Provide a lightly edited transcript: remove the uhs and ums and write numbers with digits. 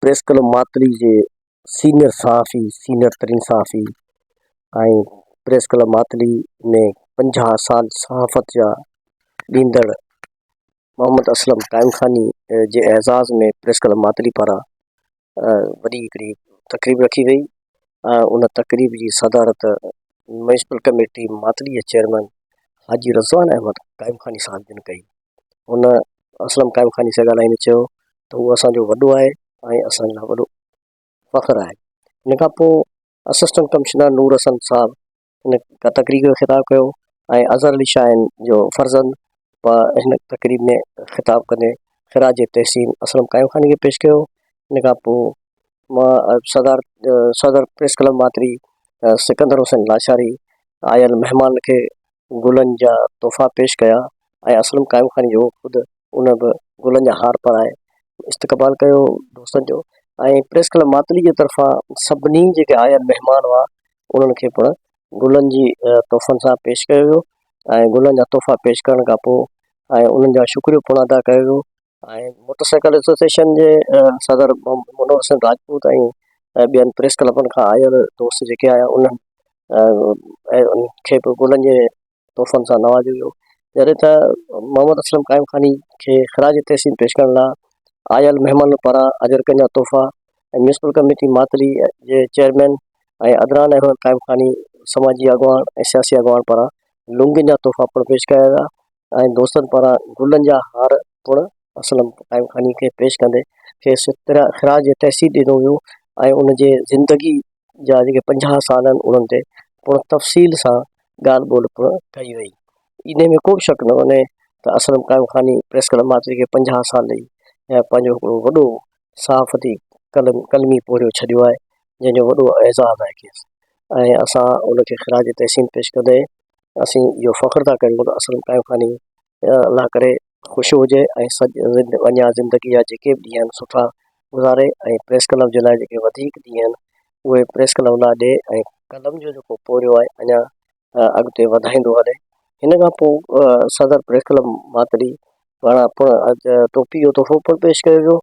Press club Matli جي senior صحافي senior ترين صحافي ۽ پريس ڪلب ماتلي ۾ 50 سال صحافت جا ڏيندڙ محمد اسلم قائم خاني جي اعزاز ۾ پريس ڪلب ماتلي پاران وڏي هڪڙي تقريب رکي وئي ۽ ان تقريب جي صدارت ميونسپل ڪميٽي ماتلي جي چيئرمين حاجي رضوان احمد قائم خاني صاحب جن ڪئي. هن اسلم قائم خاني سان ڳالهائيندي چيو ته هو اسان جو وڏو آهي ۽ اسان لاء وڏو فخر آهي. ان کان پوء اسسٽنٽ ڪمشنر نور حسن صاحب هن تقريب کي خطاب ڪيو ۽ اظهر علي شاهين جو فرزند هن تقريب ۾ خطاب ڪندي خراج تحسين اسلم قائم خاني کي پيش ڪيو. ان کان پوء صدر صدر پريس ڪلب ماتري سڪندر حسين لاشاري آيل مهمان کي گلن جا تحفا پيش ڪيا ۽ اسلم قائم خاني جو خود ان به گلن جا هار پارائي استقبال ڪيو دوستن جو ۽ پريس ڪلب ماتلي جي طرفان سڀني جيڪي آيل مهمان هئا انهن کي پڻ گلن جي تحفن سان پيش ڪيو ويو ۽ گلن جا تحفا پيش ڪرڻ کان پوء ۽ انهن جا شڪريو پڻ ادا ڪيو ويو ۽ موٽر سائيڪل ايسوسيئيشن جي صدر منور حسين راجپوت ۽ ٻين پريس ڪلبن کان آيل دوست جيڪي آيا انهن کي به گلن جي تحفن سان نوازيو ويو جڏهن ته محمد اسلم قائم خاني کي خراج تحسين پيش ڪرڻ لاء آيل مهمانن پاران اجرڪن جا تحفا ۽ ميونسپل ڪميٽي ماتلي جي چيئرمين ۽ عدنان احمد قائم خاني سماجي اڳواڻ ۽ سياسي اڳواڻ پاران لونگين جا تحفا پڻ پيش ڪيا ويا ۽ دوستن پاران گلن جا هار پڻ اسلم قائم خاني کي پيش ڪندي کيس خراج تحسين ڏنو ويو ۽ ان جي زندگي جا جيڪي 50 سال آهن انهن تي پڻ تفصيل سان ڳالهه ٻولهه پڻ ڪئي وئي. انهي ۾ ڪو به شڪ نه ڪونهي ته اسلم قائم خاني پريس ڪلب ماتلي کي 50 سال ڏئي پنهنجو هڪڙو وڏو صحافتي قلم قلمي پورهيو ڇڏيو آهي جنهن جو وڏو اعزاز آهي کيس ۽ اسان ان کي خراج تحسين پيش ڪندي اسين اهو فخر ٿا ڪريون ته اسلم قائم خاني الله ڪري خوش هجي ۽ اڃا زندگي جا جيڪي به ڏينهن آهن سٺا گذاري ۽ پريس ڪلب جي لاء جيڪي وڌيڪ ڏينهن آهن اهي پريس ڪلب لاء ڏي ۽ قلم جو جيڪو پورهيو آهي اڃا اڳتي وڌائيندو هلي هن کان پوء صدر پريس ڪلب ماتلي پاڻ ٽوپي جو تحفو پڻ پيش ڪيو ويو.